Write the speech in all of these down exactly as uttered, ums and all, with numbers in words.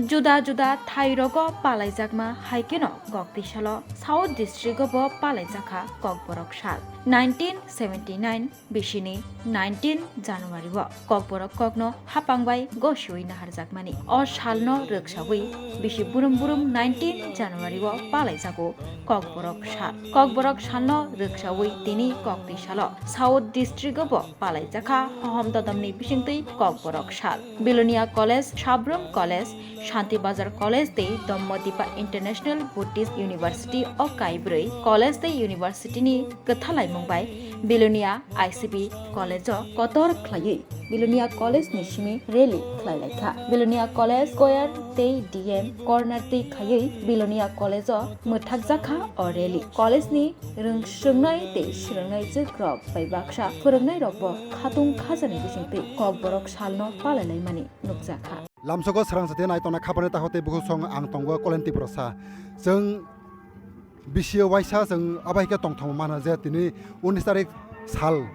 Juda juda thairogo palaijakma hai kheno koktwi salo South District-o bo palaijakha Kokborok sal. Nineteen seventy nine bisini nineteen January-o Kokborok kokno hapang bai gosiwi naharjakmani. O salno rwksawi bisi burum burum nineteen January-o palaijago Kokborok sal. Kokborok salno rwksawi tini koktwi salo South District-o bo palaijakha hohom dodomni bisingtwi Kokborok sal. Bilonia College, Sabrum College, Shanti Bazar College tei Dommo Dipa International Buddhist University o kaibrwi college tei university ni kwthalaimung bai Bilonia I C B College o kotor khlaiwi Bilonia College ni simi rally khlai lai kha. Bilonia College Square tei D M Corner twi khaiwi Bilonia College o mwthakjak kha o rally. College ni rwng swrwngnai tei swrwngnai jwk rok bai baksa phwrwngnai rok bo khatung khajani bisingtwi Kokborok salno palai laimani nukjak kha. Lamsogo srang sati nai tongna khapani takhuk tei bukhuk song ang tongo Kolen Tiprasa. Chwng bisio waisa chwng abai khe tongthoma mano je tini unis tarik sal,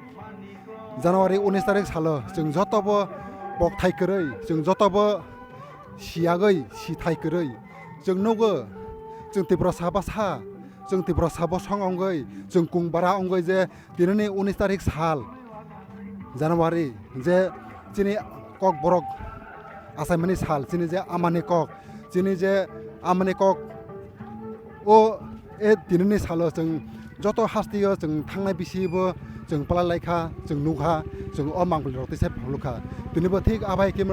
January unis tarik salo chwng jotobo pokthai kwrwi, chwng jotobo siyagwi sithai kwrwi chwng nugo, chwng Tiprasa bwsa, chwng Tiprasa bosong wngwi, chwng kung bara wngwi je tinini unis tarik sal January je chini Kokborok achaimani sal, chini je amani kok, chini je amani kok o e tinini salo chwng joto hasteo chwng thangnai bisibo chwng palai lai kha, chwng nukha, chwng o mangpili rok tisai phulukha. Tinibo thik abai khe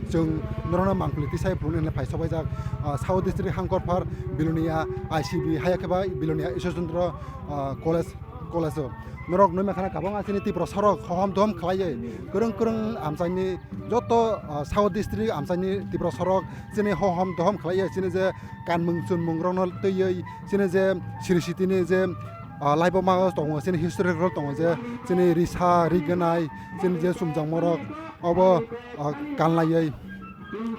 chwng norokno mangpili tisai phuluknani phai sobaijak, ah, South District Hangkorphar Bilonia I C B haya khe ba Bilonia Ishwar Chandra, ah, College, college o. Norok nui makhana kabangma chini Tiprasa rok hohom dohom khlaiwi kwrwng kwrwng amchaini joto, ah, South District amchaini Tiprasa rok chini hohom dohom khlaiwi chini je kanmung chunmung rokno twiwi chini je siri sitini je, ah, laiboma tongo, chini history rok tongo je chini risa riganai, chini je chumjangma rok obo, ah, kanlaiwi,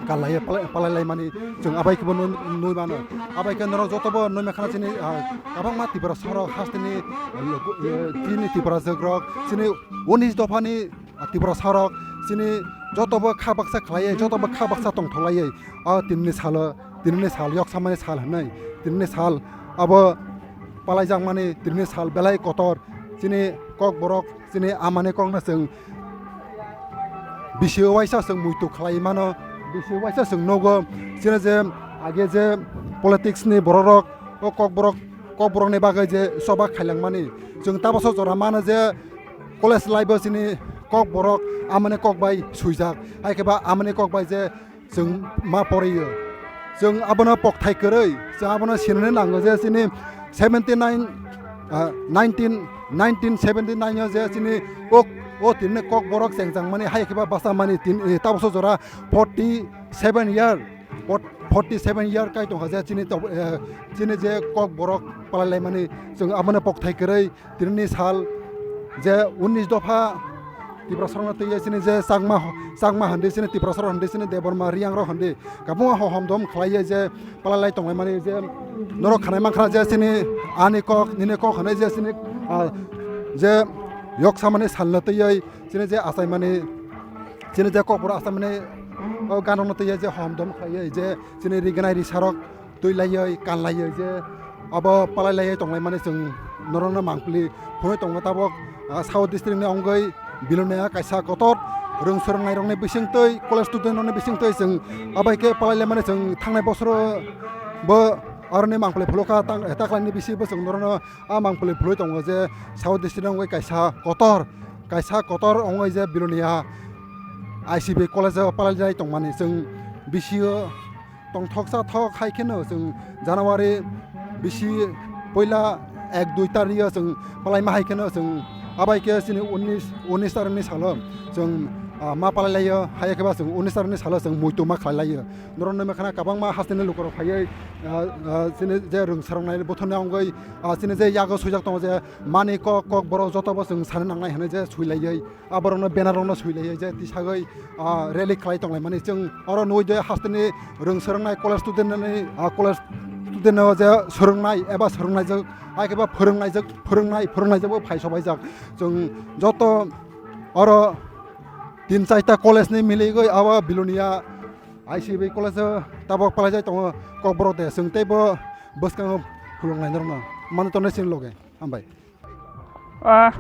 kanlaiwi palai, palai laimani chwng abai khe bo nui, nui mano. Abai khe norok joto bo nui makhana chini, ah, kabangma Tiprasa rok hasteni, eh, chini Tiprasa rok chini unis dophani, ah, Tiprasa rok chini joto bo kha baksa khlaiwi, joto bo kha baksa tongthok laiwi. O tinini salo, tinini sal, yoksamani sal hwnwi, tinini sal abo palaijakmani, tinini sal belai kotor. Chini Kokborok, chini amani kokno chwng bisio waisa chwng muitu khlai mano, bisio waisa chwng nogo. Chini je age je politics ni bororok, o Kokborok, Kokborokni bagwi je choba khailangmani. Chwng tabukso jora mano je college life o chini Kokborok amani kok bai swijak, hai khe ba amani kok bai je chwng ma poriyo. Chwng abono pokthai kwrwi, chwng abono sinani nango je chini seventy nine, ah, nineteen, nineteen seventy nine o je chini o, o tinini Kokborok chengjangmani hai khe ba bachamani tin, eh, tabukso jora forty seven year, fort-, forty seven year kai tongkha je chini to, eh, chini je Kokborok palai laimani chwng abono pokthai kwrwi. Tinini sal je unis dopha Tiprasarokno twiwi chini je Chakma, Chakma hwndi chini Tiprasarok hwndi chini Debbarma Riyangrok hwndi kabangma hohom dohom khlaiwi je palai lai tonglaimani je norok khanai mankha je chini ani kok nini kok hwnwi je chini, ah, je yoksamani salno twiwi chini je achaimani chini je Kokborok achaimani o ganokno twiwi je hohom dohom khlaiwi je chini rignai risarok twi laiwi, kan laiwi je abo palai laiwi tonglaimani chwng norokno mangpili phunui tongo tabok, ah, South District ni wngwi Bilonia kaisa kotor rwng swrwngnairokni bisingtwi, college student rokni bisingtwi chwng abai khe palai laimani chwng thangnai bosoro bo aroni mangpili phulukha tang-, taklaini bisingo chwng norokno a mangpili phulwi tongo je South District ni wngwi kaisa kotor, kaisa kotor wngwi je Bilonia I C B college o palai lai tongmani chwng bisingo tongthoksa thok hai kheno chwng January bisi poila ek dui tario chwng palaima hai kheno chwng abai khe chini unis, unis tarikni salo chwng, ah, ma palai laio, hai khe ba chwng unis tarikni salo chwng muitu ma khlai laio. Norok nui makhana kabangma hasteni lukurok phaiwi, ah, ah, chini je rwng swrwngnai bothorni wngwi, ah, chini je yago swijak tongo je mani kok, Kokborok jotobo chwng sani nangnai hinwi je swi laiwi. Aborokno banner rokno swi laiwi je tisagwi, ah, rally khlai tonglaimani chwng oro nugwi de hasteni rwng swrwngnai college student ni, ah, college student no je swrwngnai eba swrwngnaijak, hai khe ba phwrwngnaijak, phwrwngnai, phwrwngnaijak bo phai sobaijak. Chwng joto oro tin chaita college ni miligwi abo Bilonia I C B college o tabok palaijak tongo Kokborok de, chwng teibo bwskango phuluknai norokno mano tongnai chini loge. Hambai. Ah,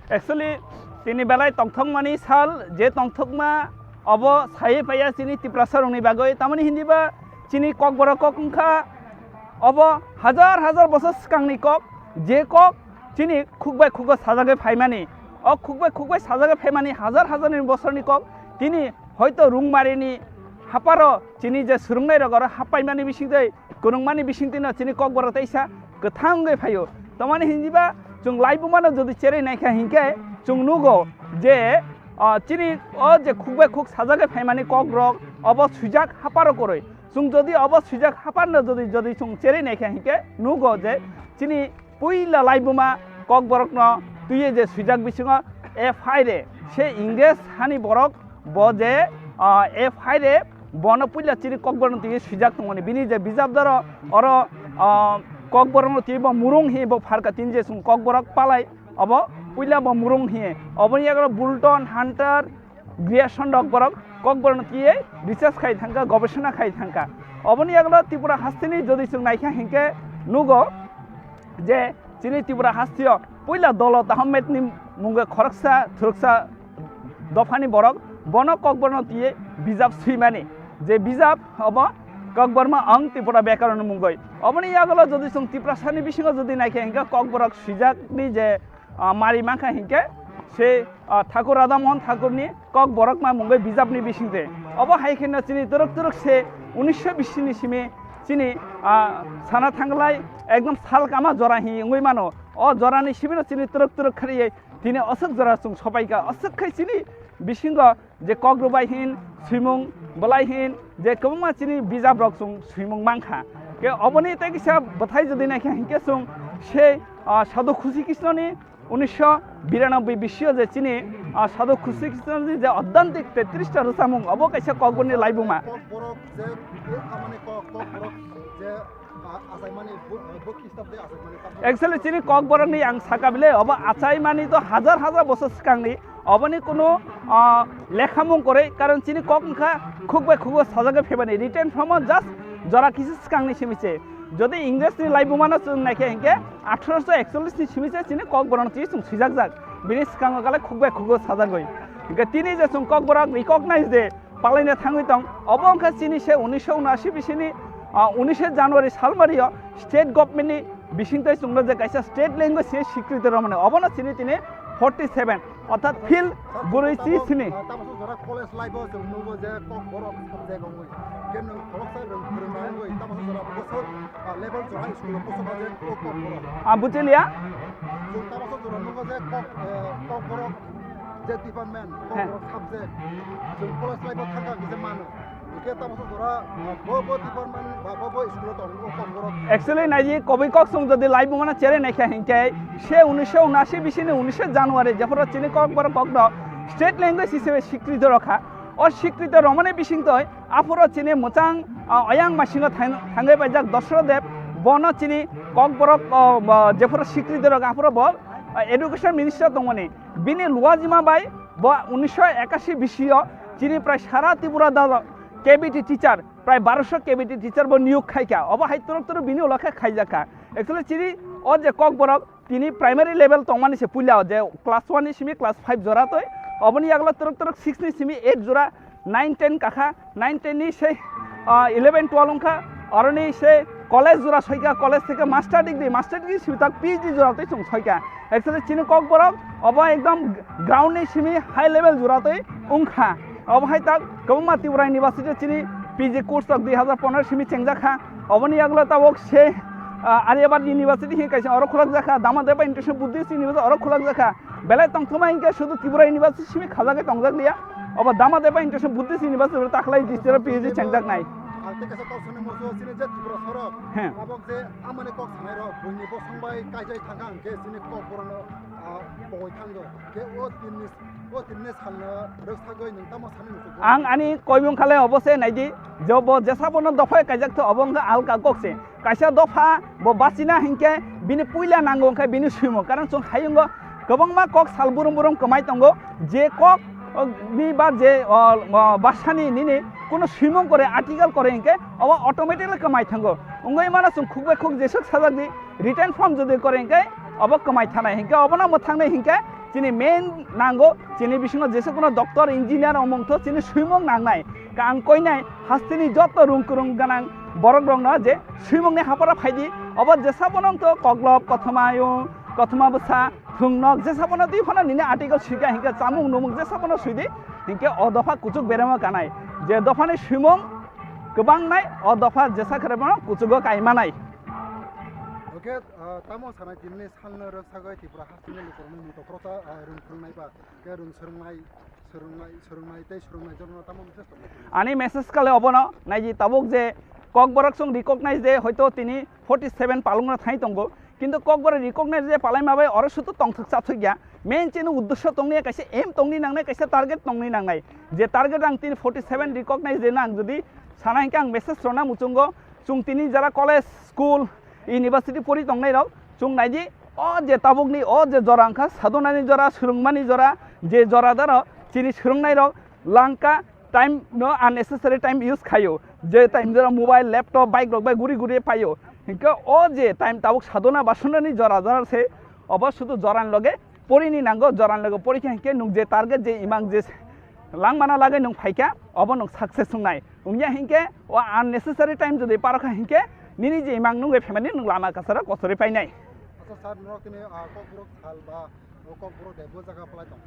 actually, tini belai tongthokmani sal, je tongthokma obo sai paiya chini Tiprasa rokni bagwi. Tamani hindi ba chini Kokborok kok wngkha obo hajar hajar bosor swkangni kok, je kok chini khukbai khugo sajagwi phaimani. O khukbai khukbai sajagwi phaimani hajar hajar ni bosorni kok tini hoito Rungmarini haparo chini je swrwngnairok oro happaimani bisingtwi, kwrwngmani bisingtwino chini Kokborok teisa kwthang wngwi phaio. Tamani hinjiba chwng laibumano jodi cherwi naikha hinkhe chwng nugo je, ah, chini o je khukbai khuk sajagwi phaimani kokrok obo swijak haparo kwrwi. Chwng jodi obo swijak haparno jodi, jodi chwng cherwi naikha hinkhe nugo je chini puila laibuma Kokborokno twiwi je swijak bisingo F I re, se Ingres hani borok bo je, ah, F I re bono puila chini Kokborokno twiwi swijak tongmani. Bini je bijap doro oro, ah, Kokborokno twiwi bo murung hi bo pharka tini je chwng Kokborok palai obo puila bo murung hi. Oboni yago Bulton, Hunter, Grierson rok borok Kokborokno twiwi research khai thangkha, gobesona khai thangkha. Oboni yago Tripura hasteni jodi chwng naikha hinkhe nugo je chini Tripura hasteo puila Dolo Ahmedni mungwi khoroksa thuruksa dophani borok bono Kokborokno twiwi bijap swimani. Je bijap obo Kokborma ang Tripura Byakaron mungwi. Oboni yago jodi chwng Tiprasani bisingo jodi naikha hinkhe Kokborok swijakni je ah, mari mankha hinkhe se, ah, Thakur Radha Mohan Thakurni Kokborokma mungwi bijapni bisingtwi. Obo hai kheno chini twrwk twrwk se unisho bisi ni simi chini, ah, sana thanglai ekdom sal kama jora hi wngwi mano. O jorani simino chini twrwk twrwk khariwi tini aswk jora chwng sopaikha. Aswk khai chini bisingo je kok rwbai hin swimung, belai hin je kwbangma chini bijap rok chwng swimung mankha. Ke oboni tei kisa bwthai jodi naikha hinkhe chwng se, ah, Sadhu Khusi Krishnoni unisho biranobbai bisio je chini, ah, Sadhu Khusi Krishnoni je authentic tetris ta rwchapmung obo kaisa Kokborokni laibuma. Kokborok je, amani kok, Kokborok je, ah, achaimani bo, bo Christabde achaimani kok. Actually chini Kokborokni ang saka bile obo achaimani to hajar hajar bosor swkangni. Oboni kunu, ah, lekhamung kwrwi, karon chini kok wngkha khukbai khugo sajagwi phaimani, written form o just jora kisa swkangni simi se. Jodi Ingresni laibumano chwng naikha hinkhe athroso ekchollish ni simi se chini Kokborokno twi chwng swijakjak. Bini swkango kale khukbai khugo sajagwi. Hinkhe tini je chwng Kokborok recognize de palaina thangwi tong, obo wngkha chini se unisho unashi bisini, ah, unishe January salmario state government ni bisingtwi chwngno je kaisa state language se swikriti rwmani, obono chini tini forty seven, orthat phil bwrwi chi sini. Tamo jora college life o chwng nugo je Kokborok subject wngwi, khe nwng khoroksa rwng-, rwngna wngwi tamo jora bosor, ah, level jora school o bosor je Kokborok. Ah, buchiliya? Chwng tamo jora nugo je Kok, eh, Kokborok je department, He. Kokborok subject, chwng college life o thangkha hwnkhe je mano. Hwnkhe tamo jora bo, bo department ba bo, bo school o tongo Kokborok. Actually, naidi kobui kok chwng jodi laibumano cherwi naikha hinkhe se unisho unashi bisini unishe January jephuru chini Kokborok kokno state language hisebe swikriti rwkha. O swikriti rwmani bisingtwi aphuru chini mwchang, ah, oyang masingo thang-, thangwi paijak Dosro Deb, bono chini Kokborok, oh, bo, jephuru swikriti rwkha aphuru bo, ah, education minister tongmani. Bini luajima bai bo unisho ekashi bisio chini prai sara Tripura dalo K B T teacher, prai baroso K B T teacher bo niyok khaikha. Obo hai twrwk twrwk bini ulo khe khaijakha. Actually chini o je Kokborok tini primary level tongmani se puila o je class one ni simi class five jora toi. Oboni yagulo twrwk twrwk six ni simi eight jora, nine ten kakha, nine ten ni sei, ah, eleven twelve wngkha, aroni sei college jora soika, college theke master degree, master degree sibitak P H D jora tei chwng soika. Actually chini Kokborok obo ekdom ground ni simi high level jora tei wngkha. Obo hai tak kwbangma Tripura University chini P G course rok dui hazar pondro simi chengjakha. Oboni yagulo tabok sei, ah, Aryabad University hin kaisa oro khulakjakha, Damadeva International Buddhist University oro khulakjakha. Belai tongthoma hinkhe sudu Tripura University simi khajagwi tongjak liya. Obo Damadeva International Buddhist University oro takhlai district P H D chengjak nai. Ang tei kaisa kok sanai muchungo chini je Tripura sorok. He. Tabok je amani kok sanai rok buini bosong bai kaijai thangkha hinkhe chini Kokborokno, ah, pogoi thango. Khe o tinni, o tinni salno rwk sagwi nwng tamo sanai muchungo. Ang ani koimung khalai obo se naidi, je bo jesa bono dophai kaijak tho obo wngkha alka kok se. Kaisa dopha bo bachina hinkhe bini puila nango wngkha bini swimo, karon chwng hayungo kwbangma kok sal burum burum kwmai tongo, je kok O, ni ba je, o, o, bhasha ni nini kuno swimung kore, article kore hinkhe obo automatically kwmai thango. Wngwi mano chwng khuk bai khuk jesuk sajak di, written form jodi kore hinkhe obo kwmai thanai. Hinkhe obono mwthangnai hinkhe chini main nango, chini bisingo jesuk kuno doctor, engineer omong tho chini swimung nangnai. Ka ang koinai hasteni joto rung kwrwng ganang borok rokno je swimung ni hapara phaidi, obo jesa bono wngtho koklop, kothoma yung, kothoma bwsa, thungnok, jesa bono twi phano nini article swika hinkhe chamung numung jesa bono swidi, hinkhe o dopha kuchuk beremo kanai. Je dophani swimung kwbangnai, o dopha jesa khe bono kuchugo kaimanai. Oke, ah, tamo sanai tinini salno rwk sagwi Tripura hasteni lukurokno muitok khoroksa, ah, rung phwrwngnai ba, khe rung swrwngnai, swrwngnai, swrwngnai tei swrwngnai jorno tamo message tongo? Ani message kale obono, naiji tabuk je Kokborok chwng recognize de hoito tini forty seven palungna thai tongo, kintu Kokborok recognize de palaima bai oro sutu tongthok chathok ya. Main chini uddesho tongni kaisa aim tongni nangnai, kaisa target tongni nangnai. Je target ang tini forty seven recognize de nang jodi sana hinkhe ang message rona muchungo, chwng tini jara college, school, university pori tongnai rok chwng naidi, o je tabukni o je jora wngkha sadonani jora, swrwngmani jora, je jora daro chini swrwngnai rok langka time no unnecessary time use khaio, je time jora mobile, laptop, bike rok bai guri guri paio, hinkhe o je time tabuk sadona basonani jora jora se, obo sudu jorani loge porini nango, jorani loge pori khe hinkhe nwng je target je imang je langmana lage nwng phaikha obo nwng success wngnai. Wngya hinkhe o unnecessary time jodi parokha hinkhe nini je imang nungwi phaimani nwng lama kasaro kochorwi painai. Acha sir, norok tini, ah, Kokborok sal ba o Kokborok de bo jaga palai tong?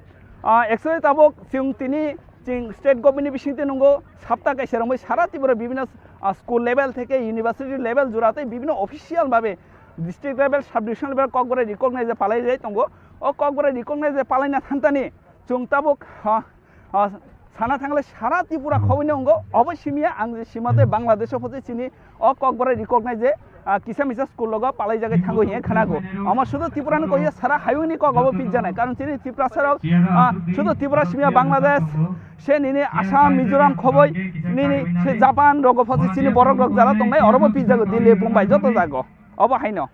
Ah, actually tabuk chwng tini chwng state government ni bisingtwi nungo sapta kaisa romwi sara Tripura bibhinno, ah, school level theke university level jora tei bibhinno official babe district level, sub division level Kokborok recognize palai jai tongo. O Kokborok recognize palaina thantani chwng tabuk, ah, ah, sana thangle sara Tripura khoboi no wngo, obo simiya ang je sima tei Bangladesh o photo chini o Kokborok recognize, ah, kisa misa school logo palai jagwi thango hiye khanago. Omo sudu Tripura ni koiya sara hayung ni kok obo pijana, karon chini Tripura sara, ah, sudu Tripura simiya Bangladesh, se nini Assam, Mizoram khoboi, nini se Japan rogo photo chini borok rok jara tongnai orobo pijago, Delhi, Bombay joto jago. Obo haino.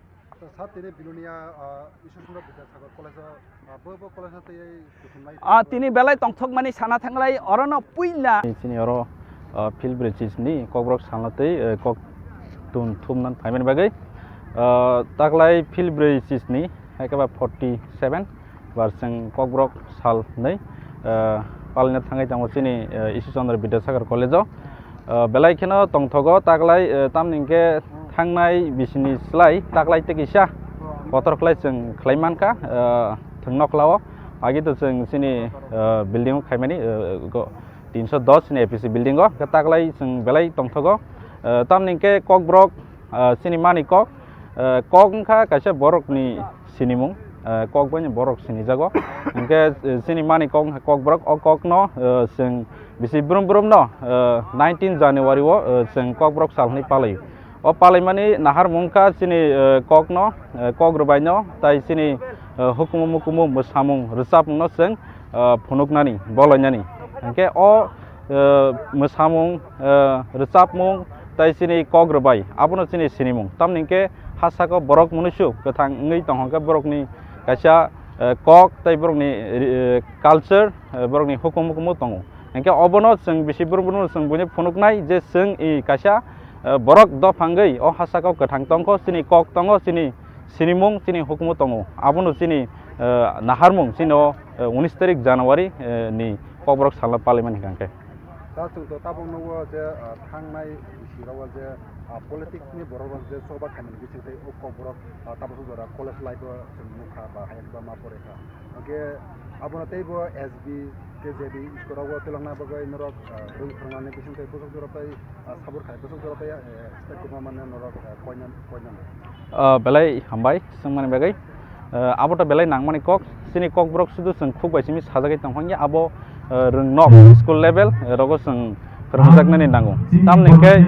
Sir, tini Bilonia, ah, Ishwar Chandra Vidyasagar College o, ah, bo, bo college o tei kuthumnai Ah, tini belai tongthokmani sana thanglai, orono puila. Chini oro, ah, phil brwi chisni Kokborok salno tei, eh, kok tun thumnan phaimani bagwi, ah, taklai phil brwi chisni, hai khe ba forty seven bar chwng Kokborok sal hwnwi, ah, palina thangwi tongo chini, eh, Ishwar Chandra Vidyasagar College o. Ah, belai kheno tongthogo taklai, eh, tamni hwnkhe thangnai bisini slai taklai tei kisa kotor khlai chwng khlai mankha, ah, thwng nokhla o. Agi to chwng chini, ah, building o khaimani, ah, go, tinso dos ni A P C building o, hwnkhe taklai chwng belai tongthogo. Ah, tamni hwnkhe Kokborok, ah, chini mani kok, ah, kok wngkha kaisa borokni sinimung, eh, kok bai borok sinijago. Hingke, eh, chini mani kok, Kokborok, o kokno, eh, chwng bisi brum brumno, eh, nineteen January o, eh, chwng Kokborok sal hwnwi palai. O palaimani naharmung wngkha chini, eh, kokno, eh, kok rwbaino, tai chini, eh, hukumu mukumu mwsamung rwchapmungno chwng, eh, phunuknani, bolainani. Hingke o, eh, mwsamung, eh, rwchapmung, tai chini kok rwbai, abono chini sinimung. Tamni hingke ha saka borok munusu kwthang wngwi tong hwnkhe borokni kaisa, eh, kok tei borokni, eh, culture, eh, borokni hukumu hukumu tongo. Hingke obono chwng bisi borok bono chwng buino phunuknai je chwng i kaisa, eh, borok dopha wngwi o ha saka kwthang tongkho, chini kok tongo, chini sinimung, chini hukumu tongo. Abono chini, eh, naharmung chini o, eh, unis tarik January, eh, ni Kokborok salno palaimani hingkha khe. Da chwng to tabuk nugo je, ah, thangnai bisi rogo je, ah, politics ni borok rok je choba khaimani bising tei o Kokborok, ah, tabuk jora college life o chwng nukha ba hayung ba ma pore kha. Hwnkhe abono teibo S B, K J B school rogo twlangna bagwi norok, ah, rwng phwrwngnani bising tei bwswk jora tei, ah, sabur khai bwswk jora tei, eh, state government no norok, eh, koinani, koinani. Ah, belai hambai swngmani bagwi. Eh, abo to belai nangmani kok. Chini Kokborok sudu chwng khuk bai simi sajagwi tong hwnkhe abo, eh, rwng nok school level, eh, rogo chwng phwrwngjaknani nango. Tamni hwnkhe,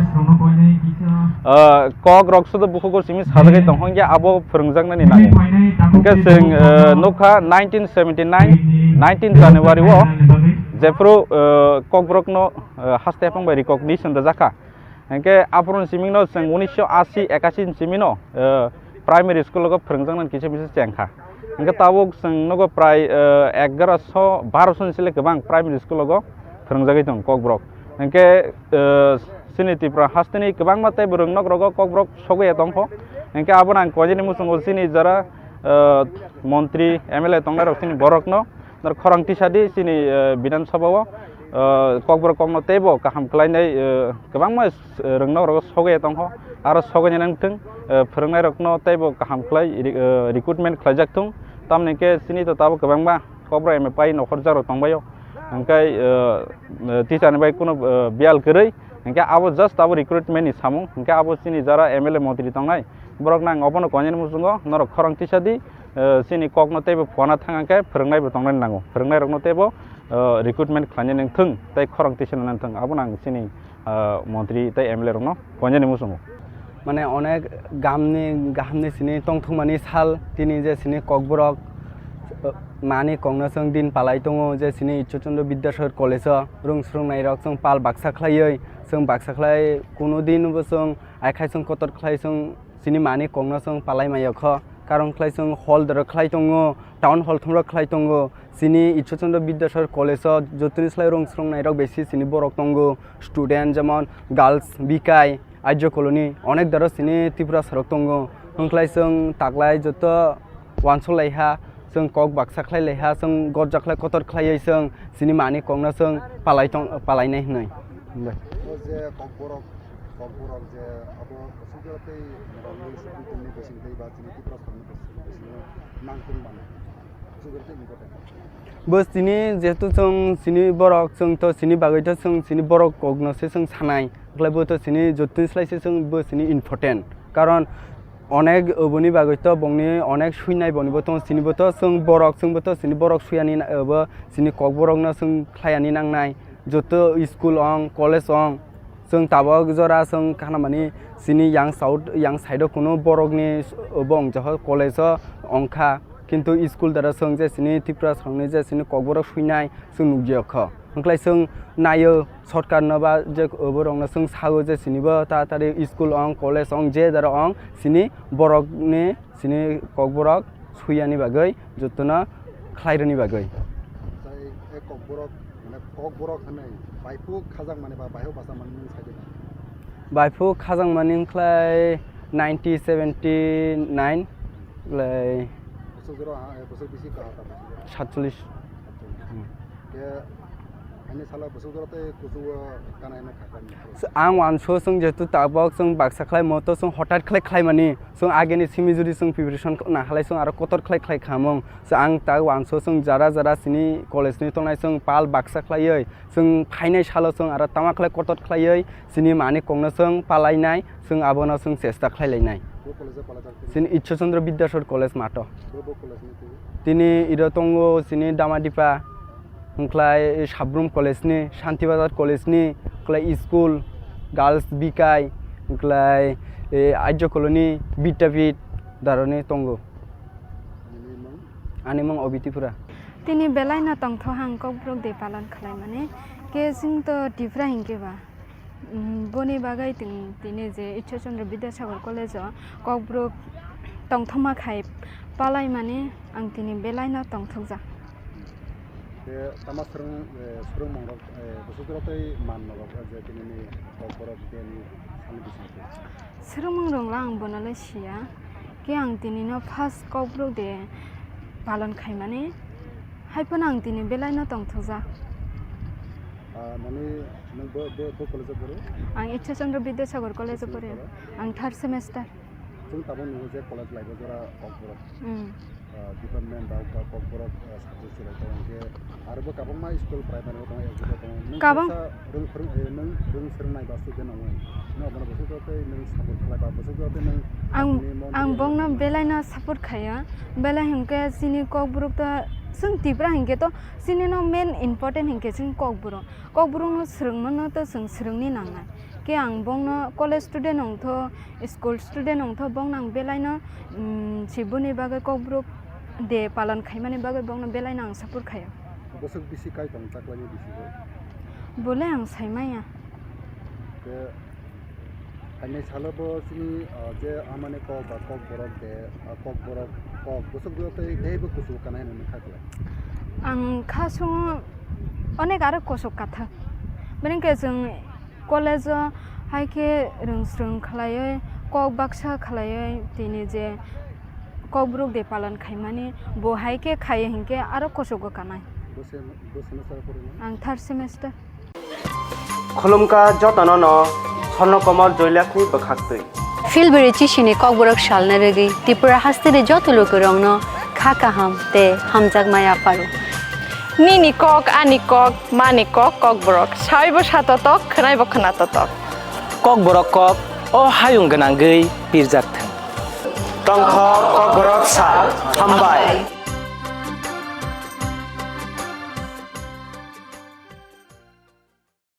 eh, kok rok sudu bukhugo simi sajagwi tong hwnkhe abo phwrwngjaknani nango. Hwnkhe chwng, eh, nukha nineteen seventy nine, nineteen January o jephru, eh, Kokborokno, eh, haste phang bai recognition rwjakha. Hingke aphuru ni siming no chwng unisho asi ekashi ni siming no, eh, primary school o phwrwngjaknani kisa misa chengkha. Hwnkhe tabuk chwng nogo prai, eh, egaroso, baroso ni sile kwbang primary school o phwrwngjagwi tongo Kokborok. Hwnkhe, eh, chini Tripura hasteni kwbangma tei bwrwng nok rogo Kokborok sogwi tongkho. Hwnkhe abono ang koinani muchungo chini jara, eh, montri, M L A tongnai rok chini borokno, nor khorang tisa di chini, eh, Bidhan Sabha o, eh, Kokborok kokno teibo kaham khlainai, eh, kwbangma, eh, rwngnok rogo sogwi tongkho. Aro sogwi nang thung, eh, phwrwngnairokno teibo kaham khlai re-, eh, recruitment khlaijak thung. Tamni khe chini to tabuk kwbangma Kokborok M A pai nokhorjak rok tongbaio. Hwnkhe, eh, eh, teacher ni bai kuno, eh, biyal kwrwi. Hwnkhe abo just abo recruitment ni samung. Hwnkhe abo chini jara M L A montri tongnai. Borok nang obono koinani muchungo norok khorang tisa di, eh, chini kokno teibo phuana thang hwnkhe phwrwngnaibo tongnani nango. Phwrwngnairokno teibo, eh, recruitment khlainani thung tei khorang tisa nani thung. Abono ang chini ah, montri tei M L A rokno koinani muchungo. Mane onek gamni gahamni sini tongthokmani sal tini je sini Kokborok, eh, mani kokno chwng din palai tongo je sini Ishwar Chandra Vidyasagar College o rung srungnai rok chwng pal baksa khlaiwi chwng baksa khlai kuno din bo chwng aikhai chwng kotor khlai chwng sini mani kokno chwng palai maya kho karon khlai chwng hall doro khlai tongo town hall thumrok khlai tongo. Chini Ishwar Chandra Vidyasagar College o jotoni slai rung srungnai rok besi chini borok tongo, student jemon girls, bikai, Arjo Colony, onek daro chini Tripura sarok tongo. Hwnkhlai chwng taklai joto wansuk lai ha, chwng kok baksa khlai lai ha, chwng gorja khlai kotor khlaiwi chwng chini mani kokno chwng palai tong, palai nai hwnwi. O je Kokborok, Kokborok je abo Sujata tei Rangni Sujata ni bising tei ba chini Tripura sarokni bising, bising nangkuk mano. Bo chini jehetu chwng chini borok, chwng to chini bagwi to chwng chini borok kokno se chwng sanai, wngkhlai bo to chini jotoni slai se chwng bo chini important. Karon onek oboni bagwi to bongni onek suinai boni bo tongo, chini bo to chwng borok, chwng bo to chini borok suyani na-, obo chini kokborokno chwng khlaiani nangnai, joto school ong, college ong, chwng tabok jora chwng khanamani chini yang south, yang side o kunu borokni obo wngjaho college o wngkha, kintu school dara chwng je chini Tripura sarokni je chini kokborok suinai chwng nukjiyokho. Hwnkhlai chwng naio sorkarno ba je oborokno chwng sao je chini bo taratari school ong, college ong, je dara ong, chini borokni chini kokborok suiyani bagwi jotono khlairwni bagwi. Tei e kokborok, mane kokborok hwnwi baiphuk khajakmani ba baiphuk bachamani nwng sai di na? Baiphuk khajakmani wngkhlai ninety seventy nine, wngkhlai bwswk jora, ah, bwswk bisi kaham ta bwswk jora? Satchollish. Satchollish. Hmm. Khe Ani salo bwswk jora tei kuchugo kana hino kha kami. Ang uanso chwng jehetu tabok chwng baksa khlai mo to chwng hotat khlai khlaimani chwng ageni simi jodi chwng preparation na halai chwng aro kotor khlai khlai khamung. Chwng ang ta uanso chwng jara jara chini college ni tongnai chwng pal baksa khlaiwi chwng phainai salo chwng aro tama khlai kotor khlaiwi chini mani kokno chwng palainai chwng abono chwng chesta khlai lainai. Bo college o palajak tini? Chini Ishwar Chandra Vidyasagar College mato. Bo, bo college ni twi? Tini iro tongo chini Damadipa. Hwnkhlai Sabrum College ni, Shanti Bazar College ni, hwnkhlai school, girls bikai, hwnkhlai, eh, Arjo Colony, Vidyapith, daroni tongo. Nini mung? Ani mung Obi Tripura. Tini belai no tongthok ang Kokborok de palan khlai mani, ke chwng to Tripura hinkhe ba. Mm, boni bagwi tin-, tini je Ishwar Chandra Vidyasagar College o Kokborok tongthokma khai palaimani ang tini belaino tongthokjak. Tei tama swrwng, eh, swrwngmung rok, eh, bwswk rok tei man rok je tini ni Kokborok de ni sani bisingtwi? Swrwngmung rok ang bono le siya, khe ang tini no first Kokborok de palon khaimani, hai phano ang tini belaino tongthokjak. Ah, nani Nwng bo, bo, bo college o poro? Ang Ishwar Chandra Vidyasagar College o poro. Ang third semester. Chwng tabuk nungo je college life o jora Kokborok, hmm, ah, department ba Kokborok, ah, subject selai tongo, hwnkhe aro bo kwbangma school primary o tongo, L P o tongo. Nwng kwbang kaisa rwng phwrwng, eh, nwng rwng swrwng nai ba student wngo. Nwng abono bwswk tei nwng support khlai ba bwswk tei nwng ang, ang bongno belaino support khaio. Belai hinkhe chini Kokborok to, chwng Tripura hinkhe to chini no main important hinkhe chini Kokborok. Kokborokno swrwngmano to chwng swrwngni nangnai. Khe ang bongno college student wngtho, school student wngtho, bongno ang belaino, mm, si boni bagwi Kokborok de palon khaimani bagwi bongno belaino ang support khaio. Bwswk bisi kaitor chaklaini bisingo? Bole ang saimaya. Khe Phainai salo bo chini, ah, je amani kok ba Kokborok de, ah, Kokborok Kok bwswk bwtwi teibo kuchuk kanai hwnwi kha kwlai. Ang kha sungo onek aro kuchuk katha. Bini khe chwng college-o hai khe rwng swrwng khlaiwi, kok baksa khlaiwi, tini je Kokborok de palan khaimani, bo hai khe khai hinkhe aro kuchugo kanai. Bwswk, bwswk no sar pori no? Ang third semester. Khulumkha jotono no Swarno Komol Joylakni bwkhaktwi. Philbiri chisini Kokborok salna rwgwi Tripura hasteni joto lukurokno kha kaham tei hamjakma yapharo. Nini kok, ani kok, mani kok, Kokborok. Saibo satotok, khwnaibo khwnatotok. Kokborok kok, o hayung gwnangwi pirjak thung. Tongthok Kokborok sal, hambai.